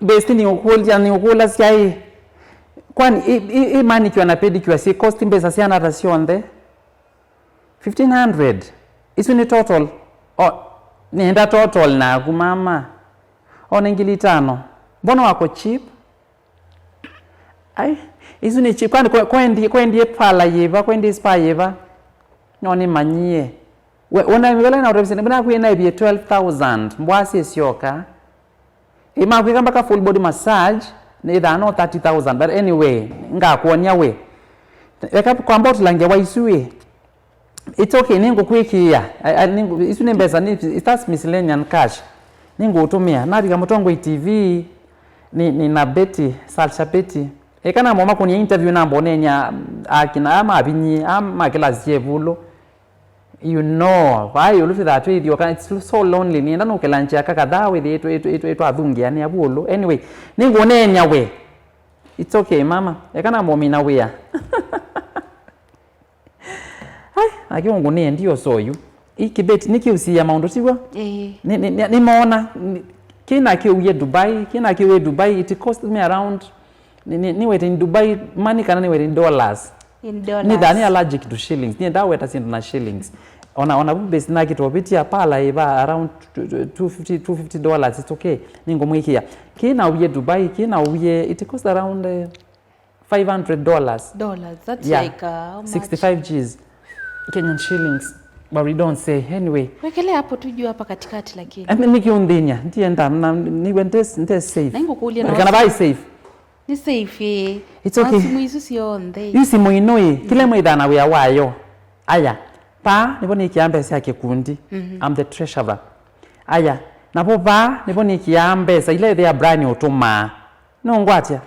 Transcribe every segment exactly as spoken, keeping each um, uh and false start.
Besti, nĩũkũlya, nĩũkũlasya ĩ, kwani ĩ, ĩ, ĩ manicure na pedicure syĩ cost mbesa syana ata syonthe? Fifteen hundred. Isu nĩ total. O, nĩenda total naku mama. O, nĩ ngili itano. Mbona wako cheap? Ai, isu nĩ cheap. Kwani kwe-, kwendie, kwendie pala yĩva, kwendie spa yĩva? No nĩmanyie. We, wona mĩvela na ũtavĩsya, nĩmwona kwĩ naivie twelve thousand, mbwasye syoka. Ĩmakwĩka mpaka full body massage, nĩ ĩthaa no thirty thousand, but anyway, ngakuonia we. Eka kwamba ũtilange wa isu ĩ. It's okay, nĩngũkwĩkĩĩa. I, I, nĩngũ-, isu nĩ mbesa, nĩ, it's just miscellaneous cash. Nĩngũũtũmĩa. Navika Mũtongoi T V, nĩ, nĩ na Betty, Salsha Betty. Eka namoma kũnia interview namba ũneeny'a, mm, akina, ama avinyi, ama kĩlasi kye vulu. You know, vai ũlũ twĩthaa twĩthioka, it's so lonely. Nĩenda nũkĩla nchĩa kakathaa wĩthĩe ĩtũ, ĩtũ, ĩtũ, ĩtwathungĩanĩa vu ũlũ. Anyway, nĩngũneeny'a we. It's okay, mama. Eka namomina wĩa. Ai, nake ũngũnĩe ndio soyu. Ĩ kĩbeti, nĩkĩũsiĩa maũndũ, tiw'o? Ĩĩ. Nĩ, nĩ, nĩ, nĩmoona, nĩ, kĩna kĩuie Dubai, kĩna kĩuie Dubai, it cost me around, nĩ, nĩ, nĩwete in Dubai money kana nĩwete in dollars? In dollars. Nĩthaa nĩ allergic to shillings. Niĩ ndaweta syĩndũ na shillings. Ona, ona vu base na kĩtovĩtia pala ĩva around two fifty, two fifty dollars, it's okay. Nĩngũmwĩkĩa. Kĩna uie Dubai, kĩna uie, it cost around, eh, five hundred dollars. Dollars, that's, yeah, like, uh, how much? Sixty-five G's. Kenyan shillings. But we don't say. Anyway. Wekele hapo tu juu hapa katikati lakini. Ame nikiundhinya, ndienda, na, niwe ndes, ndes safe. Na ingũkũlya na kana vai safe? Nĩ safe, ĩĩ. It's okay. Na simũ isu syonthe. Yu simũ ino ĩ, kĩla ĩmwe ĩthaa na wĩa wayo. Aya, paa, nĩvo nĩkĩaa mbesa sya kĩkundi. Mhm. I'm the treasurer. Aya, navo paa, nĩvo nĩkĩaa mbesa, ila ĩthĩa Brian ũtũmaa. Nũngwatya?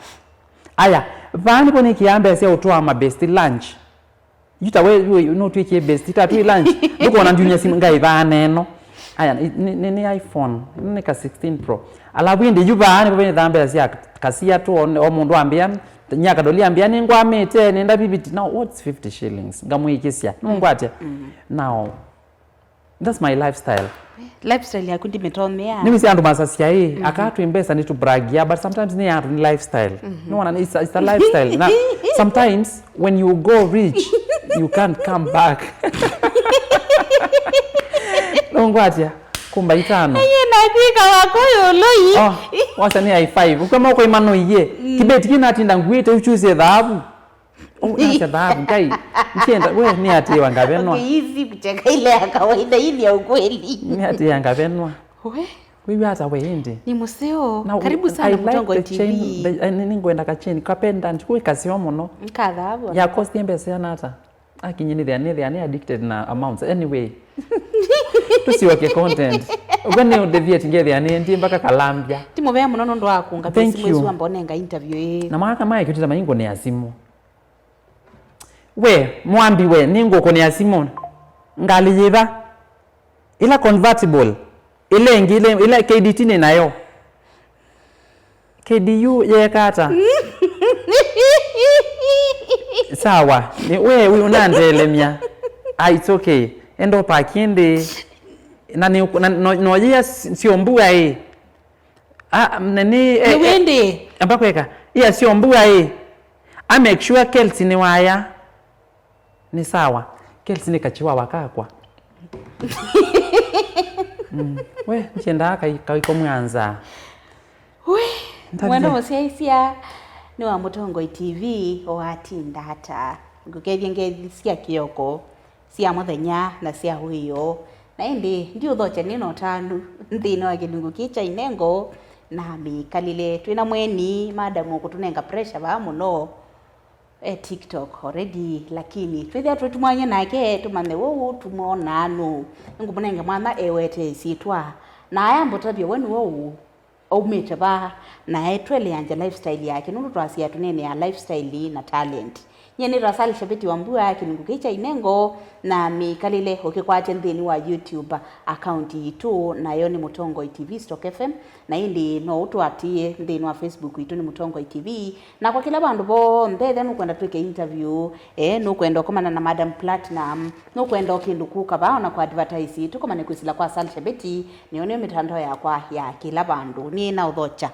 Aya, vaa nĩvo nĩkĩaa mbesa sya ũtwaa mabesti lunch. Yu ta we, we, nũtwĩkie besti, ta twĩ lunch. Ndũkona ndyumya simũ, ngai vaa neno. Aya, nĩ, nĩ, nĩ iPhone, nĩ ka sixteen Pro. Alavu ĩndĩ yu vaa nĩvo venĩthaa mbesa sya kasia tu, o, o mũndũ ambĩa, nyakadoli ambĩa, nĩngwamĩte, nĩenda viviti. Now, what's fifty shillings? Ngamwĩkĩsya. Nũngwatya? Mm. Now, that's my lifestyle. Lifestyle yaku ndimĩtomea. Nĩwĩsĩ andũ masasya ĩ, aka twĩ mbesa nĩtũbragia, but sometimes nĩ andũ nĩ lifestyle. Nĩwona, it's, it's a lifestyle. Na sometimes when you go rich, you can't come back. Nũngwatya? Kumba itano. Ĩĩ, nakwĩka wako yũlũi. Oh, wasa nĩ high five. Ũkwema ũkoima noiye. Kĩbeti kĩnatinda nguĩte uchuze thahabu. Oh, nasya thahabu, Ngai. Nkienda, we, nĩatĩĩwa ngavenwa. Okay, hii si kucheka ile ya kawaida, hii ni ya ukweli. Nĩatĩĩa ngavenwa. We. Wĩw'a ata we ĩndĩ? Ni museo. Na, karibu sana, I like Mũtongoi the T V. Chain, the, eh, nĩ, nĩngwenda ka chain, ka pendant, kwĩ kaseo mũno. Nĩ ka thahabu. Ya cost mbesa siana ata? Akinye nĩ thĩna, nĩ thĩna, nĩ addicted na amounts. Anyway. Tũsioke content. Ũka nĩ ũdeviate nge thĩna, nĩ ndiĩ mpaka kalambya. Ti mũvea mũno nũndũ wa kũnga. Thank you. Simũ isu amba ũnenga interview ĩĩ. Na maka maĩ kĩtu ta maingo nĩ ya simũ. We, Mwambi we, nĩngũkũnĩa simũ. Ngalĩ yĩva? Ĩla convertible. Ĩla ĩngĩ, ĩla, ĩla K D T nĩ nayo. K D U yeeka ata? Sawa. Nĩ, we, we ũnandelemya. Ah, it's okay. Enda ũpaki ĩndĩ. Na nĩ, na, no, no yĩa syo mbua ĩ. Ah, nani, eh, nĩ wĩndĩ. Amba kweka. Ia syo mbua ĩ. A make sure Kelsey nĩ waya. Nĩ sawa. Kelsey nĩ kachiwawa kakwa. Mm. We, nchiendaa kai, kaiko mwanza. We, mwendo mũsyaisya nĩ wa Mũtongoi T V, watinda ata? Ngũkethye ngethi sya kĩoko. Sya mũthenya na sya wĩoo. Na ĩndĩ, ndiũthokya nĩ na ũtanu nthĩnĩ wa kĩlungu kĩĩ kya inengo na mĩkalĩle. Twĩ na mweni, madam ũkũtũnenga pressure vaa mũno. E TikTok already, lakini twĩthĩa twĩtumwany'e nake, tũmanye ũũ tũmwonaa nũũ. Nĩngũmũnenga mwanya ewete ĩsyĩtwa. Na aya mbũtavya we nĩwe ũũ. Aumĩte va, na etweleangya lifestyle yake, nũndũ twasya tũneenea lifestyle na talent. Nyie nĩtawa Sally Shabeti Wambua, kĩlungu kĩĩ kya inengo na mĩkalĩle ũkĩkwatya nthĩnĩ wa YouTube account yitũ, nayo nĩ Mũtongoi T V Stock F M, na ĩndĩ no ũtũatĩĩe nthĩnĩ wa Facebook yitũ nĩ Mũtongoi T V, na kwa kĩla vandũ vonthe, ethĩwa nũkwenda twĩke interview, eh, nũkwenda ũkomana na Madam Platinum, nũkwenda o kĩndũ kũka vaa ona kwa advertise, tũkomane kwĩsĩla kwa Sally Shabeti, nĩyo nĩyo mĩtandao yakwa ya kĩla vandũ. Nĩ na ũthokya.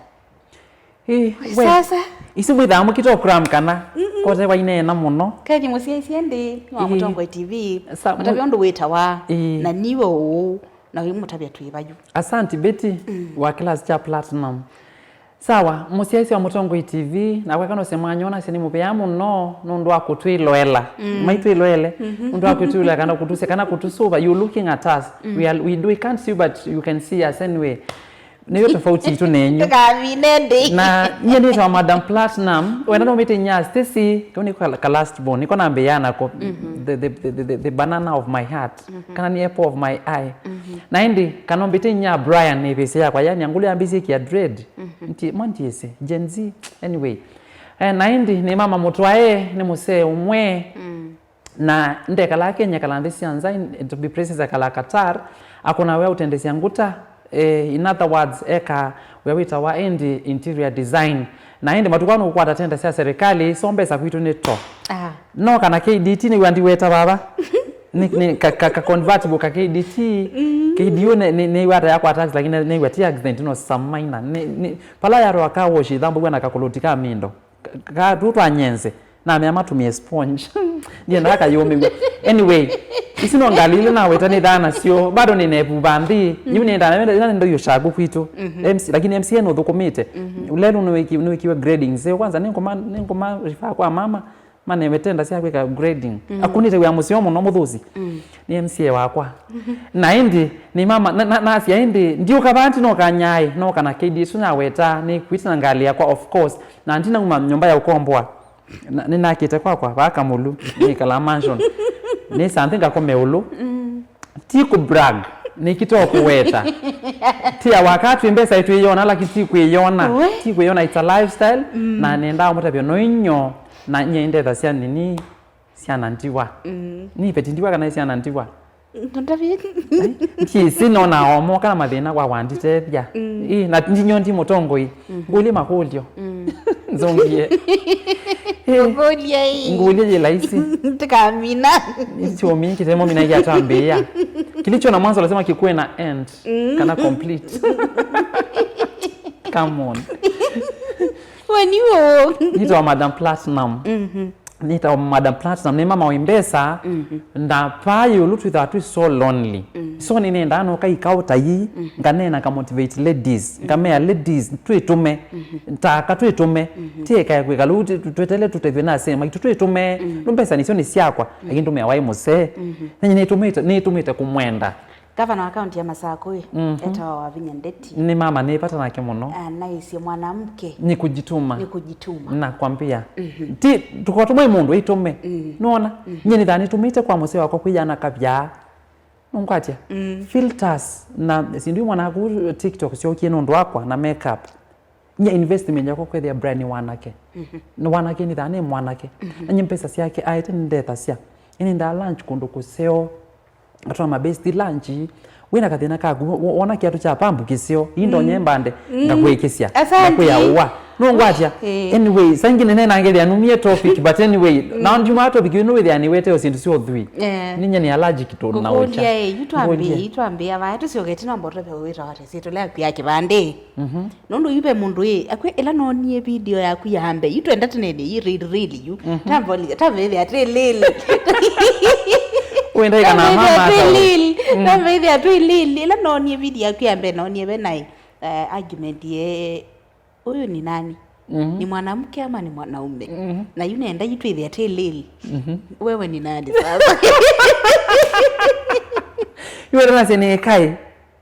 Ĩ, we, sasa, isu mwĩthaa mũkĩte o cram kana? Mm-mm. Kote waineena mũno. Kethi mũsyaisye ndĩ wa Ĩ. Mũtongoi T V. Sa-, mũtavya ũndũ wĩtawa Ĩ. Na niwe ũũ, na wĩ mũtavya twĩ vayu. Asanti Betty, mm, wa class cha platinum. Sawa, mũsyaisye wa Mũtongoi T V, na kweka nose mwanyona sini mũvea mũno nũndũ wa kũtwĩloela. Mm. Maitwĩloele, mm-hmm, nũndũ wa kũtwĩloela kana kũtusya kana kũtusũva. You looking at us. Mm. We are, we do, we can't see you, but you can see us anyway. Nĩyo tofauti itũ nenyu. Tũkavine ndĩ. Na nyie nĩtawa Madam Platinum. Wenda no mĩte nya Stacy, kau nĩ ka, ka last born. Nĩko nambĩĩa nako. Mhm. The, the, the, the, the banana of my heart. Mhm. Kana nĩ apple of my eye. Mhm. Na ĩndĩ, kana mbĩte nya Brian nĩ vĩsĩ yakwa. Yani, angulu yambĩsye kia dread. Mhm. Nti, mwa ntiĩsĩ. Gen Z. Anyway. Eh, na ĩndĩ, nĩ mama mũtwae, nĩ mũsee ũmwe. Mm. Na ndekalaa Kenya, ekalaa nthĩ sya nza, in-, to be precise, ekalaa Qatar, akũna wĩa ũtendesya nguta, eh, in other words, eka wĩa wĩtawa ĩndĩ interior design. Na ĩndĩ matukũ aa nũkũkwata tenda sya serikali, so mbesa kwitũ nĩ to. Ah. No kana K D T nĩw'a ndiweta vava. Nĩ, nĩ ka, ka, ka convertible ka K D T, mm, K D U nĩ, nĩ, nĩw'a ta yakwa tax, lakini nĩw'a ti accident, no some minor. Nĩ, nĩ, pala yarwa car wash ithambũw'a na kakoloti ka mindo. Ka, ka, tu twa nyenze. Namea matumie sponge. Ndiendaa kayũmĩw'e. Anyway, ici no ngalĩ ile naweta nĩthaa nasyo. Bado nĩnevuva nthĩ. Mm. Yu nĩendaa nenda, nenda, nenda yo shagu kwitũ. Mhm. M C, lakini M C A nũthũkũmĩte. Mhm. Lelu nĩwĩki-, nĩwĩkiwe grading. Seo kwanza nĩngũma, nĩngũma refer kwa mama. Manewe tenda sya kwĩka grading. Mm. Akunĩte wĩa mũseo mũno mũthũsi. Mm. Nĩ M C A wakwa. Mhm. Na ĩndĩ nĩ mama, na, na, nasya ĩndĩ, ndiũka vaa nti no kanyaĩ, no kana K D T naweta, nĩkwĩte na ngalĩ yakwa, of course. Na ndinauma nyũmba ya ũkomboa. Na, nĩnakĩte kwakwa, vaa Kamũlu, nĩkalaa mansion. Nĩ saa nthĩ ngakome ũlũ. Mm. Ti kũ brag, nĩkĩte o kũweta. Ti ya waka twĩ mbesa itwĩyona, lakini ti kwĩyona. We. Ti kwĩyona, it's a lifestyle. Mm. Na nenda mũtavyo no inyo, na nye ndethasya nini, syana ndiwa. Mm. Nĩ iveti ndiwa kana syana ndiwa? Ndavye. Ai, ntiĩsĩ nona omo kana mathĩna kwa wanditethya. Mm. Ĩ, na ndinyo ndi mũtongoi. Mm. Ngũlye makũlyo. Mm. Nzongie. Ĩ, ngũlye ĩ. Ngũlye yĩ laisi. Tikamina. Nĩsyomi kĩtemo mina yatambĩĩa. Kilicho na mwanzo lazima kikuwe na end. Mm. Kana complete. Come on. Weniwo. Nĩtawa Madam Platinum. Mhm. Nĩtawa Madam Platinum, nĩ mama wĩ mbesa, mhm, na paa ĩũlũ twĩthaa twĩ so lonely. Mm. So nĩnendaa noka ikao ta ii, mhm, nganeena, nga motivate ladies, mhm, ngamea ladies, twĩtũme, mhm, taka twĩtũme, mhm, tiekae kwĩkala ũu, tũ-, tweteele tũtethw'e na asee maitũ, twĩtũme, mm, nũ mbesa nĩsyo nĩ syakwa, mm, lakini ndũmĩa waĩ mũsee. Mhm. Nĩnyie nĩtũmĩte, nĩtũmĩte kũmwenda. Gavana wa kaunti ya Masakũ, mhm, etawa Wavinya Ndeti. Nĩ mama nĩ vata nake mũno. Anaisye mwanamke ni kujituma. Ni kujituma. Nakwambia. Mhm. Ti, tukotũmwe mũndũ ĩtũme. Mm. Nũona? Mhm. Nyie nĩthaa nĩtũmĩte kwa mũsee wakwa kwĩyana kavyaa. Nũngwatya? Mm. Filters na sindu mwana aku TikTok syokie nũndũ wakwa na makeup. Nye investment yakwa kwethĩa Brian nĩ wanake. Mhm. Nĩ wanake nĩ thana nĩ mwanake. Mhm. Na nye mbesa syake aete nĩndethasya. Ĩnĩ ndaa lunch kũndũ kũseo. Atwa mabesti lunch. Wĩna kathĩna kaku, wo-, wona kĩatũ kya pambu kĩseo. Ii ndonye mbande, mm, ngakwĩkĩsya. Asante. Ngakwĩa ũa. Nũngwatya? Eh. Anyway, saa ingĩ nene nangethĩa numie topic, but anyway, mm, na ndiuma topic ĩno wĩthĩa nĩweteo syĩndũ syo thui. Eh. Ninye nĩ allergic to na ũkya. Kũkũlya, eh, yu twambĩe, ngũlya, yu twambĩe vaya, tũsyoke tino mboto vya wĩta wate, sitũlea kuya kĩvandĩ. Mhm. Nũndũ yu ve mũndũ ĩ, akwĩ ĩla noonie video yaku ya mbee, yu twenda tũnene, yu reel, reel yu. Mhm. Tavoli-, tavĩthĩa twĩ lili. Wenda ĩkana mama twĩ lili. Mm. Tavĩthĩa twĩ lili. Ĩla noonie video yaku ya mbee, noonie ve naĩ, eh, argument ye, "Huyu ni nani? Mhm. Ni mwanamke ama ni mwanaume?" Mhm. Na yu nenda yu twĩthĩa twĩ lili. Mhm. Wewe ni nani sasa? Yu wenda nasye nĩ kaĩ.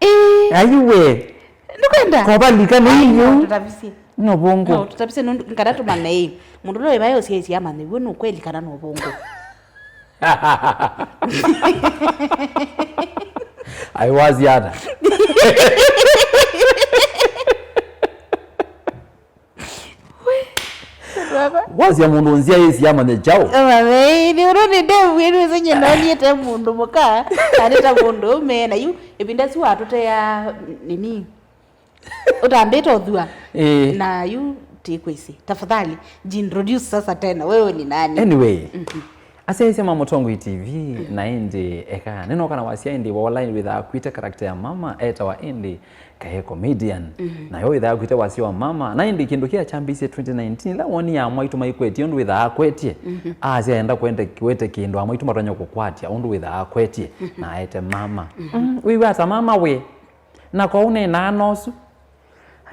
Ĩĩ. Ayu we. Nũkwenda? Kovalika nĩ. Ai, no, iyu. Tũtavisye. No vongo. No, tũtavisye nũndũ, kana tũmanye ĩ. Mũndũ ũla wĩ vaĩ ũsyaisye amanye w'o nĩ ũkweli kana no vongo. I was yada. Wasya mũndũ nzĩa ĩsi amanye kyaũ? Amanye, nĩ ũndũ nĩ ndevw'ĩrwĩsĩ nyie nonyĩte mũndũ mũka, na nĩ ta mũndũ ũme, na yu, ĩvinda ĩsu watũtea, nini, ũtambĩte ũthua. Ĩĩ. Na yu, tikwĩsĩ. Tafadhali, jiintroduce sasa tena, wewe ni nani? Anyway, mhm, Asyaĩĩsya ma Mũtongoi T V, na ĩndĩ eka, nĩnoka na wasya ĩndĩ wa online wĩthaa kwĩte character ya mama, etawa ĩndĩ kaĩ comedian. Mhm. Nayo wĩthaa kwĩte wasya wa mama, na ĩndĩ kĩndũ kĩya kyambĩĩsye twenty nineteen, ĩla woni ya mwaitũ maikwetye ũndũ wĩthaa akwetye. Mhm. Asya enda kwende, kwete kĩndũ, amwaitũ matonya kũkwatya ũndũ wĩthaa akwetye, na aete mama. Mhm. Mm, wĩw'a ata mama wĩ? Na kwa ũneenaa nosu.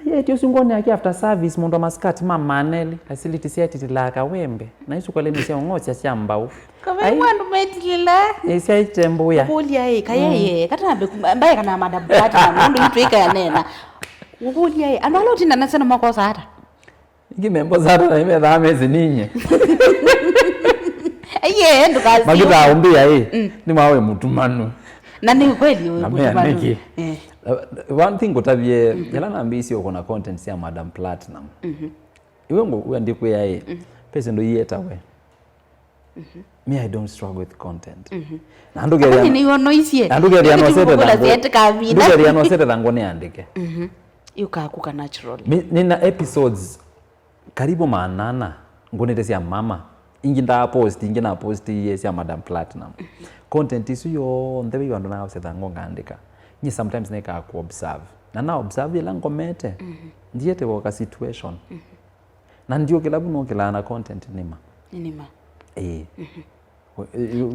Aiete ũsu ngoni yake after service, mũndũ wa masikati ma maneli, facility syatilaa kawembe, na isu kwele nĩ sya ũng'osya sya mbau. Kawembe. Ai, andũ metilila. Ĩ, syaite mbuya. Kũlya ĩ, kayeye, katambe mbae kana madam platinum, mũndũ itwĩka yanena. Kũlya ĩ, andũ ala ũtinda nasyo nĩmakosa ata? Ingĩ membo sata na imethaa mezi ninye. Aiye, ndũkasi. Makita ũmbĩa ĩ, mm, nĩ mawe mũtumanu. Na nĩ kweli. Na mea mũtumanu nĩkĩ? Eh. Uh, one thing ngũtavye, mhm, yĩla nambĩĩsye ũkũna content sya Madam Platinum. Mhm. Iwe ngũ-, we ndikwĩa ĩ, mhm, pesa ndo ietawe. Mhm. Me, I don't struggle with content. Mhm. Na ndũgeria. Lakini nĩw'o noisie. Na ndũgeria no sete thango. Ndũgeria no sete thango nĩandĩke. Mhm. Yukakuka natural. Mi, nina episodes karibu maana ana ngũnĩte sya mama. Ingĩ ndaa post, ingĩ na post iye sya Madam Platinum. Mhm. Content isu yonthe vei vandũ naosetha ngo ngaandĩka. Nyie sometimes nekaa ku observe. Na na observe ĩla ngomete. Mhm. Ndiete woka situation. Mhm. Na ndiũkĩla vu nũkĩlaa na content nĩma. Nĩma. Ĩĩ. Mhm.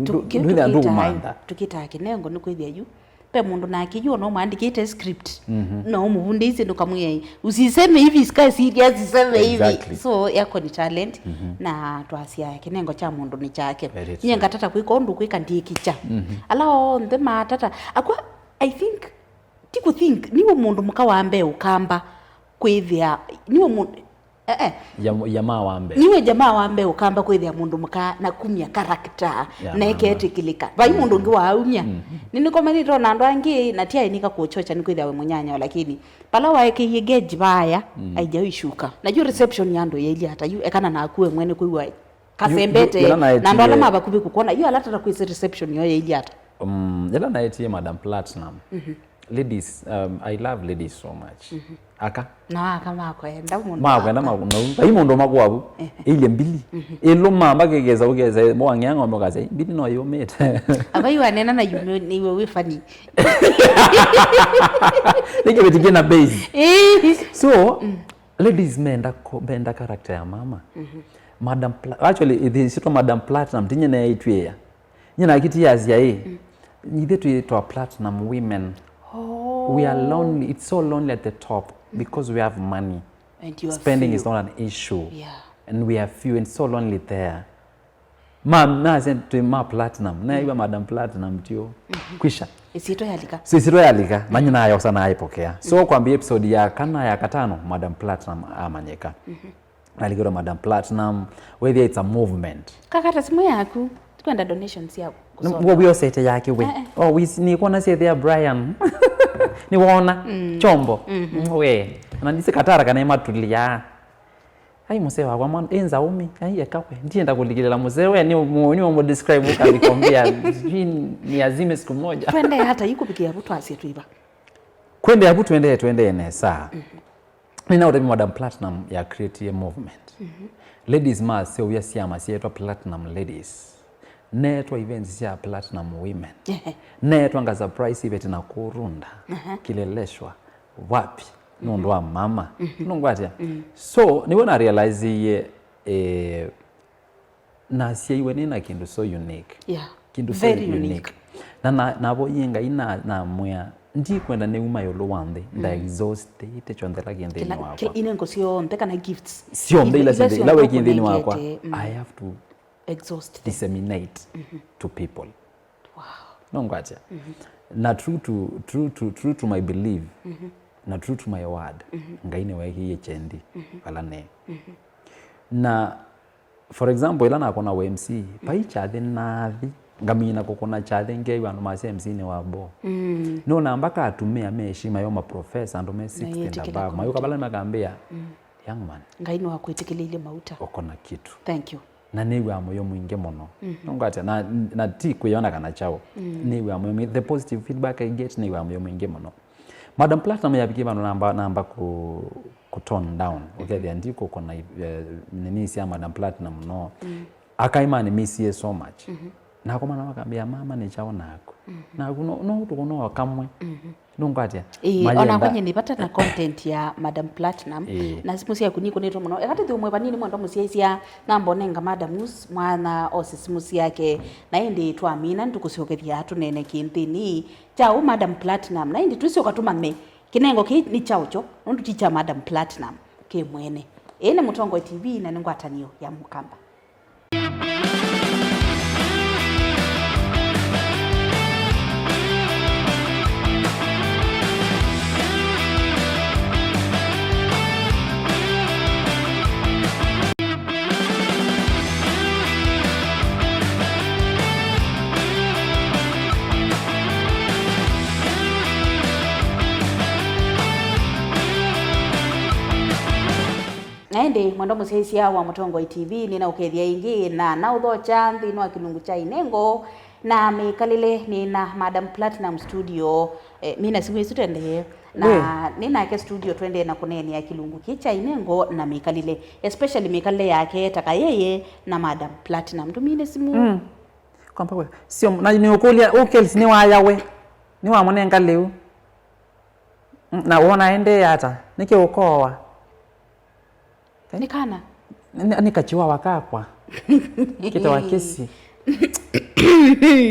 Ndwĩthĩa ndũkũmantha. Tũkĩtaa kĩnengo nĩkwĩthĩa yu ve mũndũ nake yu ona ũmwandĩkĩte script. Mhm. No ũmũvundĩisye ndũkamwĩe, "Usiseme hivi, sikae serious, siseme hivi." Exactly. So yako ni talent. Mhm. Na twasya kĩnengo kya mũndũ nĩ kyake. Very true. Nyie ngatata kwĩka ũndũ kwĩka ndiĩkĩkya. Mhm. Ala onthe matata. Akwa, I think, ti kũ think, niwe mũndũ mũka wa mbee ũkamba kwĩthĩa, niwe mũndũ, Eh, eh. Ya, ya ma wa mbee. Niwe jamaa wa mbee ũkamba kwĩthĩa mũndũ mũka na kumya character, ya, na mama. Ĩketĩkĩlĩka. Vai mũndũ ũngĩ waaumya. Mm. Nĩnĩkomanĩte na andũ angĩ, na ti aĩ nĩka kũchocha nĩ kwĩthĩa we mũnyanya, lakini pala waekeie geji vaya, mm, aija ishuka. Na yu reception ya andũ yaili ata yu, ekana naku we mwene kwĩw'a kasembete, yu, yu, na andũ ala ma vakuvĩ kũkwona, yu ala tata kwĩsĩ reception yo yaili ata. Mm, yĩla naetie Madam Platinum. Mhm. Ladies, um, I love ladies so much. Mhm. Aka. Na aka makwenda mũndũ. Makwenda makwa. Maku-, na vai mũndũ makwavu. Ehe. Ile mbili. Mhm. Ĩlũma mpaka ĩkesa ũkesa, mwang'ea ng'ombe ũkasya, "Mbili no yũmĩte." Ava yu anena na yu nĩ, nĩ iwe wĩ funny. Nĩkĩ vĩtikie na base. Eh. So, mm, ladies menda ko-, menda character ya mama. Mhm. Madam Pla-, actually, ĩthĩsĩtwa Madam Platinum, tinye naye itwĩya. Nyie nakĩtie asya ĩ, mm, ithyĩ twĩtwa platinum women. Oh. We are lonely. It's so lonely at the top, mm, because we have money. And you are few. Spending is not an issue. Yeah. And we are few and so lonely there. Ma, nasya twĩ ma platinum. Naĩw'a Madam Platinum tio. Mhm. Kwisha. Ĩsyĩtwa yalika. So ĩsyĩtwa yalika. Manyina ayosa na aipokea. So, mm, kwambia episode ya kana, ya katano, Madam Platinum amanyĩka. Mhm. Nalikĩtwe Madam Platinum, wethĩa it's a movement. Kakata simu yaku, tikwenda donations ya kũsoma. Nguo wiosete yake we. Eh, eh. Oh, wis-, nikuona sete ya Brian. Niwona? Mm. Chombo. Mhm. Mm, we. Na nisi katara kana imatulia. Ai, mzee wakwa, mwana, enza umi. Ai, eka we. Ndienda kulikilila mzee we, ni umu-, ni umu describe ukanikombea. Sijui ni azime siku moja. Twende hata ikupikia mtu asietuiba. Kwende abu twende, twende nesa. Mhm. Nĩnaũtavya Madam Platinum ya creatie movement. Mhm. Ladies maseũvya syama syeetwa Platinum Ladies. Neetwa events sya Platinum Women. Ehe. Neetwa nga surprise event na kũrunda. Aha. Kileleshwa. Wapi? Nũndũ wa mama. Mhm. Nũngwatya? Mm. So, nĩw'o na realize-ie, eh, Nasyaiwe nĩ na kĩndũ so unique. Yeah. Kĩndũ so unique. Very unique. Na, na, navoyie Ngai na, namwĩa, ndikwenda nĩuma ĩũlũ wa nthĩ, mm, nda exhaustĩte kyonthe kĩla kĩ nthĩnĩ wakwa. Kĩla, kĩla, inengo syonthe kana gifts. Syonthe ila, ila syonthe, ila wĩkie nthĩnĩ wakwa, mm, I have to exhaust them, disseminate, mhm, to people. Wow. Nũngwatya? Mhm. Na true to, true to, true to my belief, mhm, na true to my word, mhm, Ngai nĩweekĩie kyendi, mhm, vala nĩ. Mhm. Na For example, ĩla nakũna ũ M C, vai kyathĩ nathi, ngamina kũkũna kyathĩ, ngeew'a andũ masya M C nĩ wa boo. Mm. Nũnamba ka atumĩa me heshima yo ma professor, andũ me sixty and above. Mayũka vala makambĩa, mm, "Young man, Ngai nĩwakwĩtĩkĩlĩilye mauta. Ũkona kitu." Thank you. Na nĩw'aa mũyo mwingĩ mũno. Mhm. Nũngwatya, na, na ti kwĩyona kana kyaũ. Mm. Nĩw'aa mũyo mwingĩ. The positive feedback I get, nĩw'aa mũyo mwingĩ mũno. Madam Platinum yavikie vandũ namba, namba ku, ku tone down. Ũkethĩa ndikũkũna, eh, nini sya Madam Platinum no. Mm. Akaimani misie so much. Mhm. Nakomana makambia, "Mama, nĩ kyaũ naku?" Mhm. Naku no, no ũtukũ no kamwe. Mhm. Nũngwatya. Ĩĩ, mayenda ona kwenye nĩ vata na content ya Madam Platinum. Ĩĩ. Na simũ syaku nikũnĩtwe mũno. Eka tũthiũmwe vanini mwendwa mũsyaĩsya, namba ũnenga Madam Us, mwana ose simũ syake. Na ĩndĩ twamina nĩtũkũsyokethya tũnene kĩnthĩnĩ kya ũ Madam Platinum. Na ĩndĩ tũisyoka tũmanye kĩnengo kĩĩ nĩ kyaũ kyo, nũndũ ti kya Madam Platinum kĩ mwene. Ĩĩ nĩ Mũtongoi T V na nĩ ngwatanĩo ya Mũkamba. Na ĩndĩ, mwendwa mũsyaĩsya wa Mũtongoi T V, nĩnaũkethya ĩngĩ na naũthokya nthĩnĩ wa kĩlungu kya inengo na mĩkalĩle. Nĩ na Madam Platinum studio, eh, nĩ na simũ ĩsu tũendee. Na wĩ nĩ nake studio tũendee na kũneenea kĩlungu kĩ kya inengo na mĩkalĩle, especially mĩkalĩle yake ta Kayeye na Madam Platinum. Tũmine simũ. Mm. Kwamba kwe. Sio, na nĩũkũlya, ũkeli nĩ waya we. Nĩwamũnenga lĩu. Mm, na wona aendee ata? Nĩkĩ ũkooa? Nĩ kana? Nĩ, nĩ kachiwawa kakwa. Kĩtawa kĩsi.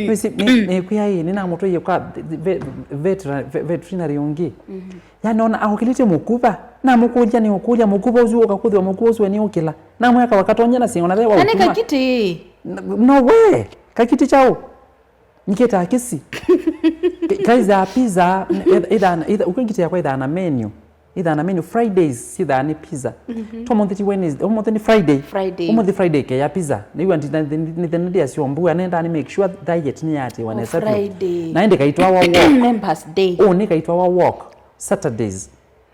Wĩsĩ, nĩ, nĩkwĩa ĩ, nĩnamũtwaie kwa ve-, veteran-, ve-, veterinary ũngĩ. Mhm. Yanona aũkĩlĩtye mũkuva. Namũkũlya, nĩũkũlya mũkuva ũsu ũkakũthĩwa mũkuva ũsu we nĩũkĩla. Namwĩa kawakatonya na sing'ona ve wa. Na nĩ ũtuma kakiti. N-, no we, kakiti kyaũ? Nĩkĩtaa kĩsi. Kaizaa pizza, ĩthaa, ĩthaa, ũkwĩngitĩa kwa ĩthaa na menu. Ĩthaa na menu, Fridays, sithaa nĩ pizza. Mhm. Tũmũnthĩ ti Wednesday, ũmũnthĩ nĩ Friday. Friday. Ũmũnthĩ Friday keya pizza. Nĩw'a ndi-, na-, nĩ-, nĩthĩna ndĩa syo mbua, nendaa nĩ make sure diet nĩyatĩwa nesa vyũ. Friday. Na ĩndĩ kaitwawa walk. Members Day. Ũũ nĩ kaitwawa walk. Saturdays.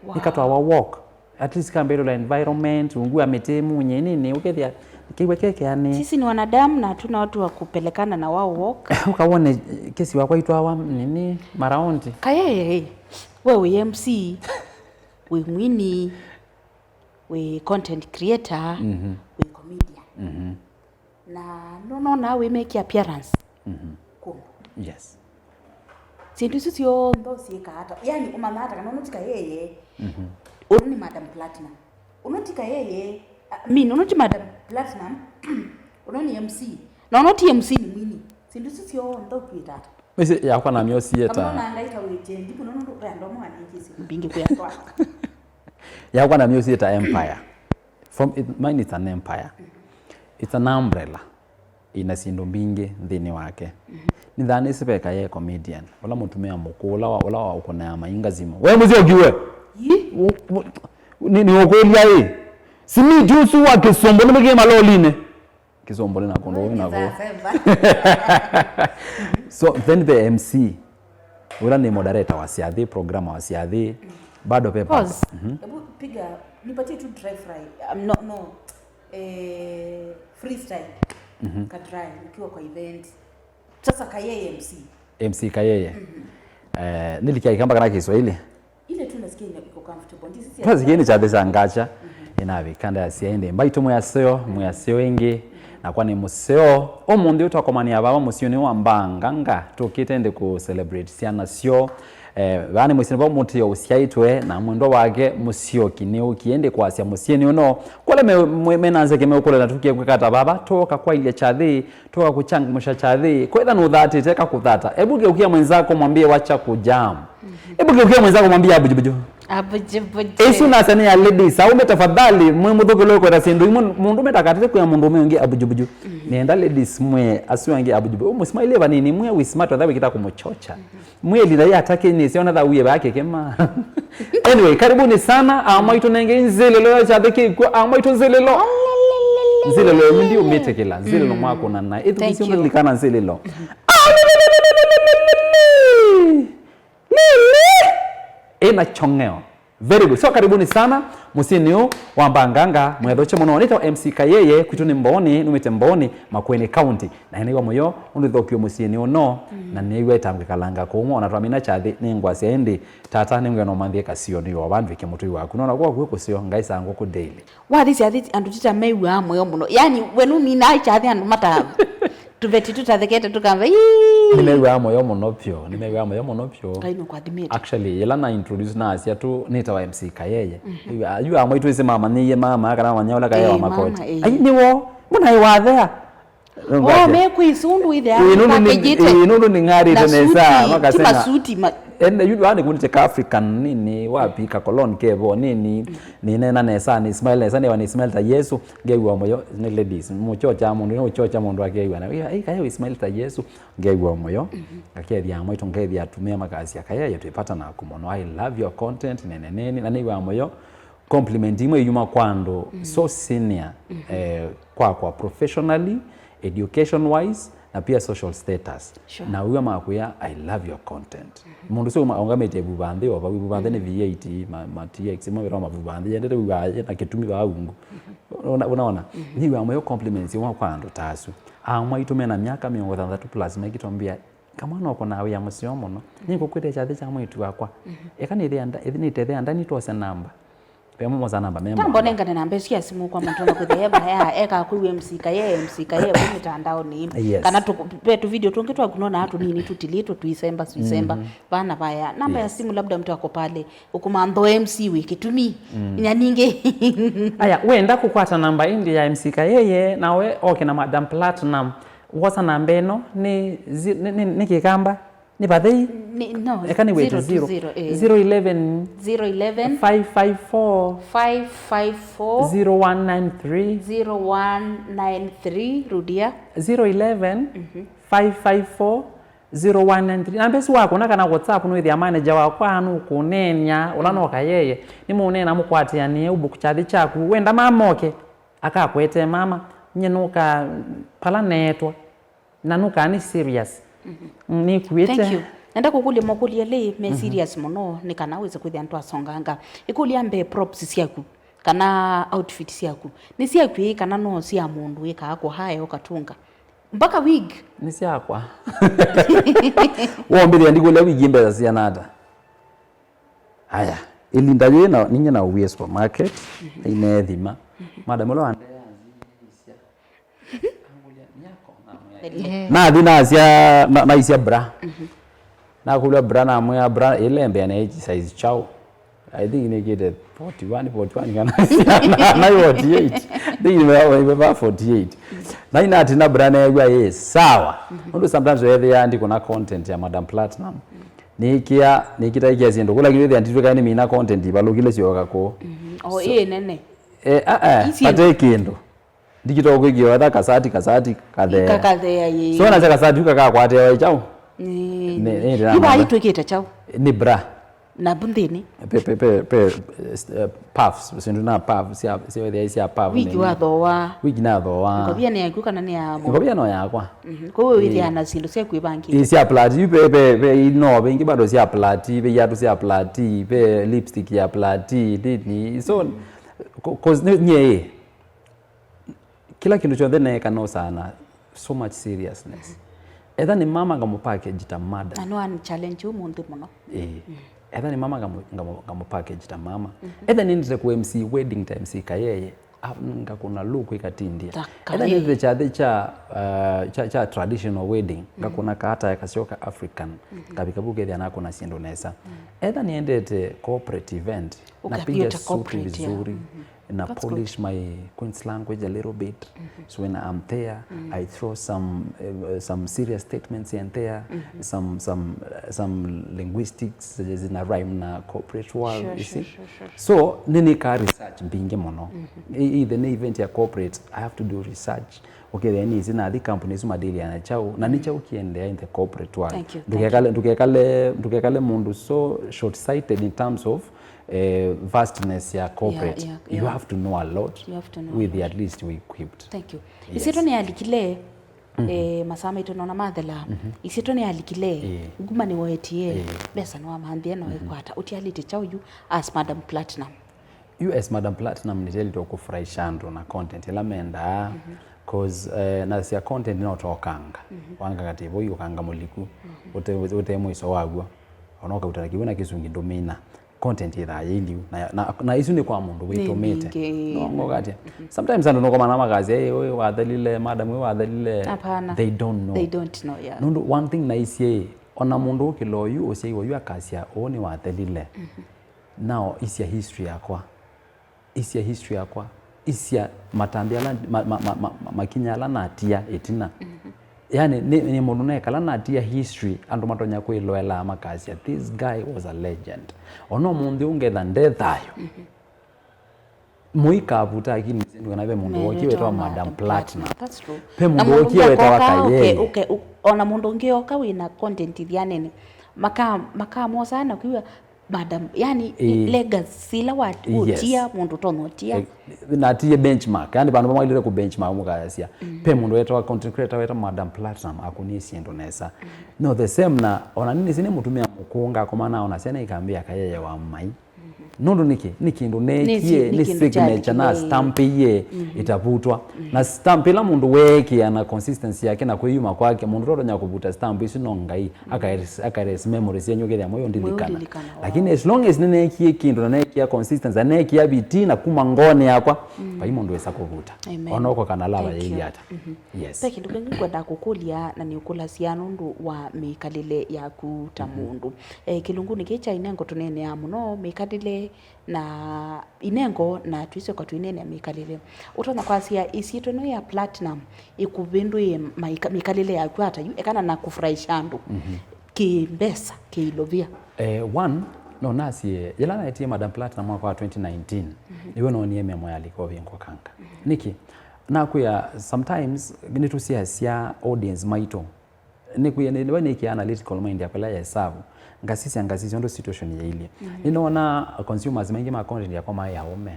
Wow. Nĩkatwawa walk. At least kambĩlĩla environment, ungu wa mĩtĩ, munye, nini, ũkethĩa kĩw'e kekeanĩ. Sisi ni wanadamu na hatuna watu wa kupelekana na wao walk. Ũkawone kesi wakwa itwawa nini, maraundi. Kayeye, we wĩ M C, wĩ mwini, wĩ content creator, mhm, wĩ comedian. Mhm. Na nũnonaa wĩ make appearance, mhm, kũndũ. Yes. Syĩndũ isu syonthe ũsyĩkaa ata? Yani, ũmanyaa ata kana ũno ti Kayeye? Mhm. Ũno nĩ Madam Platinum. Ũno ti Kayeye. I mean, ũno ti Madam Platinum. Ũno nĩ M C. Na ũno ti M C, nĩ mwini. Syĩndũ isu syonthe ũkwĩta ata? Mĩsyĩ yakwa namyosie ta. Kamwe na Ngai ta wĩ Gen Z, kũno nũndũ ve andũ amwe manengie syĩndũ mbingĩ kwĩ andũ aa. Yakwa namyosie ta empire. From it, mine it's an empire. It's an umbrella. Ĩna syĩndũ mbingĩ nthĩnĩ wake. Mhm. Nĩthanĩsĩ ve Kayeye comedian, ũla mũtumĩa mũkũũ, ũla wa, ũla wa ũkũnaa mainga simũ. We mũsyoki we! Yi? U-, u-, nĩ, nĩũkũlya ĩ? Simiti ũsu wa kĩsũmbũ nĩmĩkĩe malolinĩ? Kĩsũmbũ nĩ na kũndũ wĩ nako. So, then the M C, ũla nĩ moderator wa syathĩ, programmer wa syathĩ, bado ve part. Pause. Mhm. Hebu piga, nipatie tu dry fry. Um, no, no. Eh, freestyle. Mhm. Ka dry, ukiwa kwa event. Sasa Kayeye M C. M C Kayeye. Mhm. Eh, nilikia Kikamba kana Kiswahili? Ile tu nasikia ina-, iko comfortable. Ndisi si. Basi kĩĩ nĩ kyathĩ kya ngacha. Mhm. Ĩnavika ndasya ĩndĩ. Mbaitũ mwĩ aseo, mwĩ aseo ĩngĩ. Nakwa nĩ mũseo. Ũmũnthĩ ũtwakomania vava mũsyĩnĩ wa Mbanganga. Tũkĩte ĩndĩ kũ celebrate syana syo. Eh, vaa nĩ mũsyĩnĩ vau mũtĩo ũsyaĩtwe, na mwendwa wake Mũsyoki nĩũkie ĩndĩ kwasya mũsyĩnĩ ũno. Kũla me, me, mena nzeke meũkũla na tũkie kwĩka ta vava, twoka kwailya kyathĩ, twoka kũchangamsha kyathĩ. Kwetha nũthatĩte, eka kũthata. Ebu geukia mwenzako mwambie wacha kujam. Mhm. Ebu geukia mwenzako mwambie abujubuju. Abujubuju. Ĩsu nasa nĩ ya ladies. Aume tafadhali, mwĩ mũthũkĩlwe kwetha syĩndũ imwe, mũndũ metakatĩte kwĩa mũndũ ũme ũngĩ abujubuju. Mhm. Nĩenda ladies mwĩ asu angĩ abujubuju. Ũmũsmile vanini, mwĩ wismart, watha wĩkĩta kũmũchocha. Mhm. Mwĩli na yatake nĩ siona tha uye vake kema. Anyway, karibuni sana, amwaitũ nenge nzĩlĩlo ya kyathĩ kĩkw'o, amwaitũ nzĩlĩlo. Nzĩlĩlo yenyu ndiũmĩtĩkĩla, nzĩlĩlo mwakũna na. Thank you. Ĩthukusi ũnalikana nzĩlĩlo. Lili! Ĩna chong'eo. Very good. So, karibuni sana mũsyĩnĩ ũũ wa Mbanganga, mwethokye mũno. Nĩtawa M C Kayeye, kwitũ nĩ Mbooni, numĩte Mbooni, Makueni County. Na nĩw'a mũyo ũndũ ĩthokio mũsyĩnĩ ũno, na nĩw'a ĩtangĩkalanga kũmwa, ona twamina kyathĩ nĩ ngwasya ĩndĩ, tata nĩngwĩa no manthie kasio nĩ yo vandũ ĩke mũtũi waku. Nona kwa kuĩ kũseo, ngaisa ngũkũ daily. Wathi syathi andũ tita mew'aa mũyo mũno. Yaani, we nũminaa kyathĩ andũ mata tũveti tũtathekete tũkamba, "Ii!" Nĩmew'aa mũyo mũno vyũ, nĩmew'aa mũyo mũno vyũ. Ngai nũkũathimĩte. Actually, yĩla na introduce naasya tu nĩtawa M C Kayeye. Yu amwe itwĩsĩ mamanyĩie mama kana manya ũla Kayeye wa Makoti. Ai, nĩwo, mũnaĩ wathea. Oh, mekwĩsĩ ũndũ wĩthĩa package-ĩte. Ĩĩ, nũndũ nĩng'arĩte nesa, makasema. Ti masuti ma- Ende yu wani kunite ka African nini, wapi ka cologne kevo nini, nĩneena nesa, nĩ smile nesa, nĩwa nĩ smile ta Yesu, ngew'a mũyo, nĩ ladies, mũchocha mũndũ, nĩ ũchocha mũndũ akew'a na, "Ei, Kayeye wĩ smile ta Yesu," ngew'a mũyo, ngakethia amwe itũ, ngethia atumĩa makasya, "Kayeye twĩpata naku mũno, I love your content, nene nini," na nĩw'a mũyo, compliment imwe iyuma kwa andũ so senior, eh, kwakwa professionally, education wise, na pia social status. Sure. Na wia makwĩa, "I love your content." Mũndũ ũsu aũngamĩte vuvanthĩ o vau, vuvanthĩ nĩ V eight, ma, ma T X, mawĩra ma vuvanthĩ, yendete wia na kĩtumi vaa ungu. Una-, unaona? Nĩwia mũyo compliments imwe kwa andũ ta asu. Amwe aitũ mena myaka mĩongo thanthatũ plus maikĩtwambia, "Kamwana ũkũnaa wĩa mũseo mũno. Nĩngũkwĩthĩa kyathĩ kya mwĩĩtu wakwa. Eka nĩthĩa nda-, nĩtethea ndani twose namba." Ve mũmosa namba me tambo nengane namba ĩsu ya simũ kwa mũndũ na kwĩthĩa eva ya eka kwĩw'a M C Kayeye, M C Kayeye kwĩ mĩtandaonĩ. Yes. Kana tũ-, ve tũvideo tũngĩ twaku nonaa tũnini tũtilĩtwe tũisemba, tũisemba. Vana vaya. Namba ya simũ labda mtu ako pale. Ũkũmantha M C wĩ kĩtumi. Inya ningĩ. Aya, wenda kũkwata namba ĩndĩ ya M C Kayeye, nawe oke na Madam Platinum. Wosa namba ĩno, nĩ zi-, nĩ, nĩ, nĩ Kĩkamba, nĩ vathei? Nĩ, no, eka nĩ wete zero to zero. Zero, eh. Zero eleven, zero eleven, five five four, five five four, zero one nine three. Zero one nine three, rudia. Zero eleven, five five four, zero one nine three. Namba ĩsu wakũna kana WhatsApp nũĩthĩa manager wakwa nũkũneeny'a, ũla no Kayeye. Nĩmũũneena mũkwatĩanĩe ũbook kyathĩ kyaku. Wenda mama oke, akakwetee mama. Nye nũka pala neetwa. Na nũkaa nĩ serious. Mm, nĩkuĩte. Thank you. Nenda kũkũlya makũlyo elĩ me serious mũno, nĩ kana wĩse kwĩthĩa nĩtwasonganga. Ĩkũlyo ya mbee, props syaku, kana outfit syaku, nĩ syaku ĩĩ, kana no sya mũndũ wĩkaa kũhaya ũkatũnga? Mpaka wig? Nĩ syakwa. Wombĩthĩa ndikũlya wig mbesa siana ata? Aya, ĩlinda yĩĩ na, ninyie nauwie supermarket, na ineethima. Madam ũla wandeaa nzĩ, angũlya, "Nĩ yako?" Namwĩa, "Ĩĩ." Nathi nasya, na, naisya bra. Nakũlya bra, namwĩa, "Bra ĩla ĩmbĩa nĩ size chao." I think nĩkĩte forty one, forty one kana nai forty eight. I think nĩmeva forty eight. Na inatina bra neew'a ĩ sawa. Nũndũ sometimes weethĩa ndikũna content ya Madam Platinum. Nĩkĩa, nĩkĩtaĩkĩa syĩndũ kũla kĩndũ ĩthĩa nditwĩka nĩmina content ivalũkile syoka kũũ. O, so, ĩ nene. Eh, ah, ah, ite kĩndũ. Ndikĩtwa kwĩkĩwa etha kasati, kasati kathea. Kakathea, ĩĩ. So nasya kasati kaka kwatĩawa ĩ chao? Ĩĩ. Nĩ, nĩ, yu vaa itwĩkĩte chao? Nĩ bra. Na vu nthĩnĩ? Pe, pe, pe, pe, eh, puffs, syĩndũ na puff, sya, sya, sya, sya puff. Wig nĩ wathooa? Wig nathooa. Ngovia nĩ yaku kana nĩ ya mũndũ? Ngovia no yakwa. Mhm. Kwoou wĩthĩaa na syĩndũ sya kwĩvangĩĩa. Ĩ sya plati, yu pe, pe, pe, ino, ve ingĩ bado sya plati, ve iatũ sya plati, ve lipstick ya plati, nini. So, 'cause nyie ĩ, kĩla kĩndũ kyonthe neeka nosaa na so much seriousness. Etha nĩ mama ngamũ package ta madam. Na no ani challenge ũmũnthĩ mũno. Ĩĩ. Etha nĩ mama ngamũ, ngamũ, ngamũ package ta mama. Etha nĩendete kũ M C wedding ta M C Kayeye, a, ngakũna look ĩkatindia. Etha nĩendete kyathĩ kya, uh, kya, kya traditional wedding, ngakũna kaataya kaseo ka African, ngavika vu kethĩa nakũna syĩndũ nesa. Etha nĩendete corporate event, napiga suti vizuri. Na polish my Queen's language a little bit. So when I'm there, I throw some, uh, some serious statements here and there, some, some, uh, some linguistics zenye zina rhyme na corporate world, you see. So nĩnĩkaa research mbingĩ mũno. E-, either nĩ event ya corporate, I have to do research. Okay, then is nathi company isu madili na chao, na nĩ chao kiendea in the corporate world. Thank you, thank you. Ndũkekale, ndũkekale, ndũkekale mũndũ so short-sighted in terms of eh, vastness ya corporate, yeah, yeah, you have to know a lot. You have to know a lot. With the at least we equipped. Thank you. Yes. Ĩsyĩtwa nĩyalikile, Eh, masaa maitũ nona mathelaa. Isyĩtwa nĩyalikile. Nguma nĩwoetie. Mbesa nĩwamanthie na waikwata. Ũtialĩte kyaũ yu as Madam Platinum? Yu as Madam Platinum nĩtĩalĩtwe kũfurahisha andũ na content ĩla mendaa. 'Cause, eh, nasya content no tokanga. Wanga katĩ vo ũkanga mũliku. Ũte, ũte mũiso waw'o. Ona ũkauta na kĩw'ũ na kĩsungi ndũmina. Content ĩthaa yĩ liu. Na, na, na isu nĩ kwa mũndũ wĩtũmĩte. Nongo katya. Sometimes andũ nũkomana makasya, "Ĩ, ũyũ wathelile, madam ũyũ wathelile." Hapana. They don't know. They don't know, yeah. Nũndũ one thing naisye, ona mũndũ ũkĩla oyu, ũsyaiwa oyu akasya, "Ũũ nĩ wathelile." Now, isya history yakwa. Isya history yakwa. Isya matambya ala, ma, ma, ma, ma, ma, makinya ala natia ĩtina. Yani, nĩ, nĩ mũndũ nekala natia history, andũ matonya kwĩloelaa makasya, "This guy was a legend." Ona ũmũnthĩ ũngetha nde thayũ. Mũikavuta akili syĩndũ kana ve mũndũ wokie wĩtawa Madam Platinum. That's true. Ve mũndũ wokie wĩtawa Kayeye. Ona mũndũ ũngĩ oka wĩna content ithianene. Maka, makamwosa na kwĩw'a Madam, yani, legacy ila wa, ũtia, mũndũ ũtonya ũtia. Eh, na atie benchmark, yani, vandũ vamwe ilire ku benchmark mũkayasya. Pe mũndũ wetawa content creator wetawa Madam Platinum, akunie syĩndũ nesa. No, the same na, ona nini sine mũtumia mũkũnga, komana ona syana ikambia Kayeye wa mai. Nũndũ nĩkĩ? Nĩ kĩndũ neekie, nĩ signature na stamp iye itavutwa. Na stamp ila mũndũ weekia na consistency yake na kwĩyuma kwake, mũndũ ũtonya kũvuta stamp isu no Ngai. Akaerase memory syenyu ũkethĩa mwe ũndilikana. Lakini as long as nĩneekie kĩndũ na neekia consistency, na neekia bidii na kuma ngoonĩ yakwa, vai mũndũ wĩsa kũvuta. Ona ũko kana lava yĩilyĩ ata. Yes. Ve kĩndũ kĩngĩ ngwenda kũkũlya na nĩũkũlasya nũndũ wa mĩkalĩle yaku ta mũndũ. Eh, kĩlungunĩ kĩĩ kya inengo tũneeneaa mũno mĩkalĩle na inengo na twĩsyoka twĩneenea mĩkalĩle. Ũtonya kwasya ĩsyĩtwa ĩno ya Platinum ĩkũvĩndũĩe maika-, mĩkalĩle yaku ata yu, ekana na kũfurahisha andũ kĩ mbesa, kĩ ilovia? Eh, one, no nasye, yĩla naetie Madam Platinum mwaka wa twenty nineteen, nĩw'o noonie memo yalika ũvingũkanga. Nĩkĩ? Nakwĩa, sometimes nĩtũsiasya audience maitũ. Nĩkwĩa, nĩ, nĩwe nĩkĩa analytical mind yakwa ĩla yesavu. Ngasisya, ngasisya ũndũ situation yĩilyĩ. Nĩnoona consumers maingĩ ma content yakwa maĩ aũme.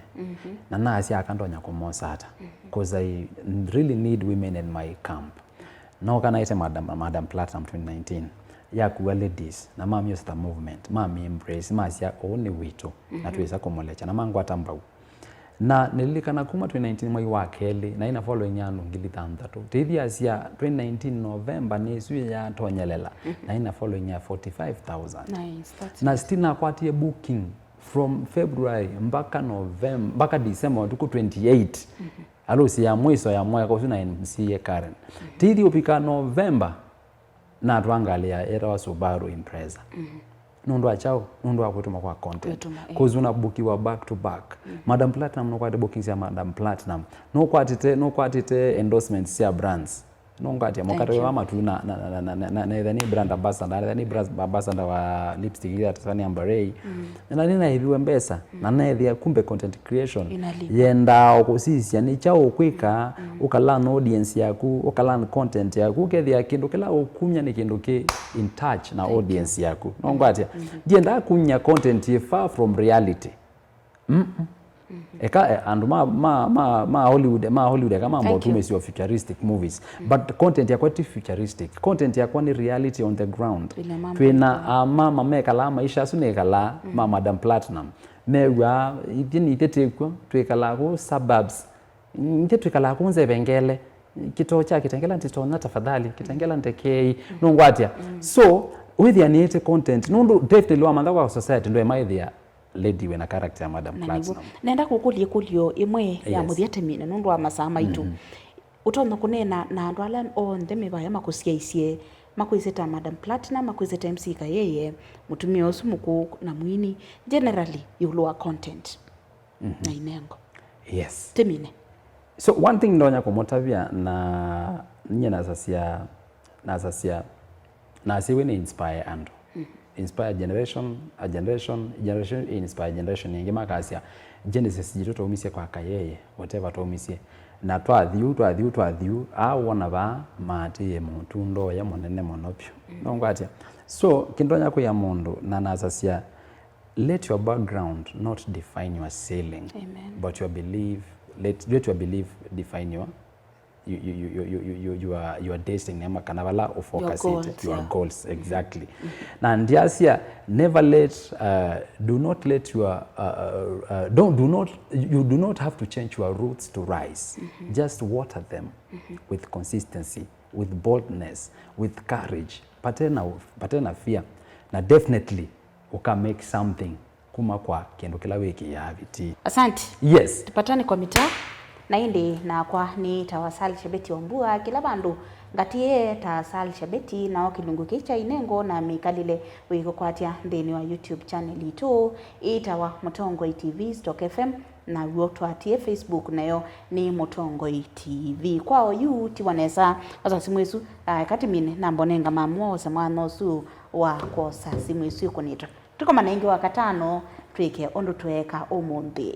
Na nasya aka ndonya kũmosa ata. 'Cause I really need women in my camp. Nooka naete Madam, Madam Platinum twenty nineteen, yakua ladies, na mamyosa ta movement, mami embrace, masya, "Ũũ nĩ witũ, na twĩsa kũmũlekya," na mangwata mbau. Na nĩlilikana kuma twenty nineteen mwai wa kelĩ, naĩ na following ya andũ ngili thanthatũ. Tĩthiasya twenty nineteen November nĩ ĩsu yatonyelela, naĩ na following ya forty-five thousand. Nice, that's nice. Na still nakwatie booking from February mpaka November, mpaka December, matukũ twenty-eight. Alũsi ya mwiso ya mwaka ũsu na M C A Karen. Tithi ũvika November, natwaa ngalĩ ya, yetawa Subaru Impreza. Nũndũ wa kyaũ? Nũndũ wa kwĩtũma kwa content. 'Cause unabukiwa back to back. Madam Platinum nũkwatĩte bookings sya Madam Platinum. Nũkwatĩte, nũkwatĩte endorsements sya brands. Nũngwatĩa mũkate wa matu na, na, na etha nĩ brand ambassador, etha nĩ brand ambassador wa lipstick ila tasani Amber Ray. Na nĩnaĩviwe mbesa, na naethĩa kumbe content creation yendaa o kũsisya nĩ kyaũ ũkwĩka, ũkalearn audience yaku, ũkalearn content yaku, ũkethĩa kĩndũ kĩla ũkumya nĩ kĩndũ kĩ in touch na audience yaku. Nũngwatĩa? Ndiendaa kumya content ĩ far from reality. Mm-mm. Eka, eh, andũ ma, ma, ma, ma Hollywood, ma Hollywood, eka mambo tumĩsyo futuristic movies. But content yakwa ti futuristic. Content yakwa nĩ reality on the ground. Twĩna amama mekalaa maisha asu nekalaa ma Madam Platinum. Mew'aa, ithyĩ nĩ ithyĩ twĩkw'o, twĩkalaa kũu suburbs. Ithyĩ twĩkalaa kũu Nzevengele. Kĩtoo kya Kitengela ntitonya tafadhali, Kitengela ndekei. Nũngwatĩa? So, wĩthĩa nĩĩte content. Nũndũ definitely wamantha kwa society, ndwemaĩthĩa lady wĩna character ya Madam Platinum. Nenda kũkũlya ĩkũlyo ĩmwe ya mũthya tũmine nũndũ wa masaa maitũ. Ũtonya kũneena na andũ ala onthe me vaya makũsyaisye, makwĩsĩ ta Madam Platinum, makwĩsĩ ta M C Kayeye, mũtumĩa ũsu mũkũũ na mwini, generally ĩũlũ wa content na inengo. Yes. Tũmine. So one thing ndonya kũmũtavya na nyie nasasya, nasasya, nasya we nĩ inspire andũ. Inspire generation, a generation, generation inspire generation ĩngĩ makasya, Genesis yitũ twaumisye kwa Kayeye, whatever twaumisye. Na twathiu, twathiu, twathiu, aa wona vaa maatĩĩe mũtundo ũya mũnene mũno vyũ. Nũngwatĩa? So, kĩndonya kwĩa mũndũ, na nasasya, let your background not define your ceiling, but your belief, let, let your belief define your you, you, you, you, you, you, your, your destiny, ama kana vala ũfocusĩte, goals, your yeah. goals, exactly. Na ndiasya, never let, uh, do not let your, uh, uh, uh, don't, do not, you do not have to change your roots to rise. Just water them with consistency, with boldness, with courage. Patena, patena fear. Na definitely, ũka make something kuma kwa kĩndũ kĩla wĩkĩaa vitii. Asante. Yes. Tupatane kwa mitaa. Na ĩndĩ nakwa nĩ ta wa Sal Shabeti wa Mbua, kĩla vandũ ngatĩe ta Sal Shabeti, nao kĩlungu kĩĩ kya inengo na mĩkalĩle wĩkũkwatya nthĩnĩ wa YouTube channel itũ ĩtawa Mũtongoi T V Stock F M, naw'o twatie Facebook nayo nĩ Mũtongoi T V. Kwa oyu tiwa nesa, osa simũ ĩsu, ah, katimine namba ũnenga mamu ose mwana ũsu wa kwosa simũ ĩsu ĩkũnĩtwe. Tũkomana ĩngĩ Wakatano, twĩke ũndũ tweeka ũmũnthĩ.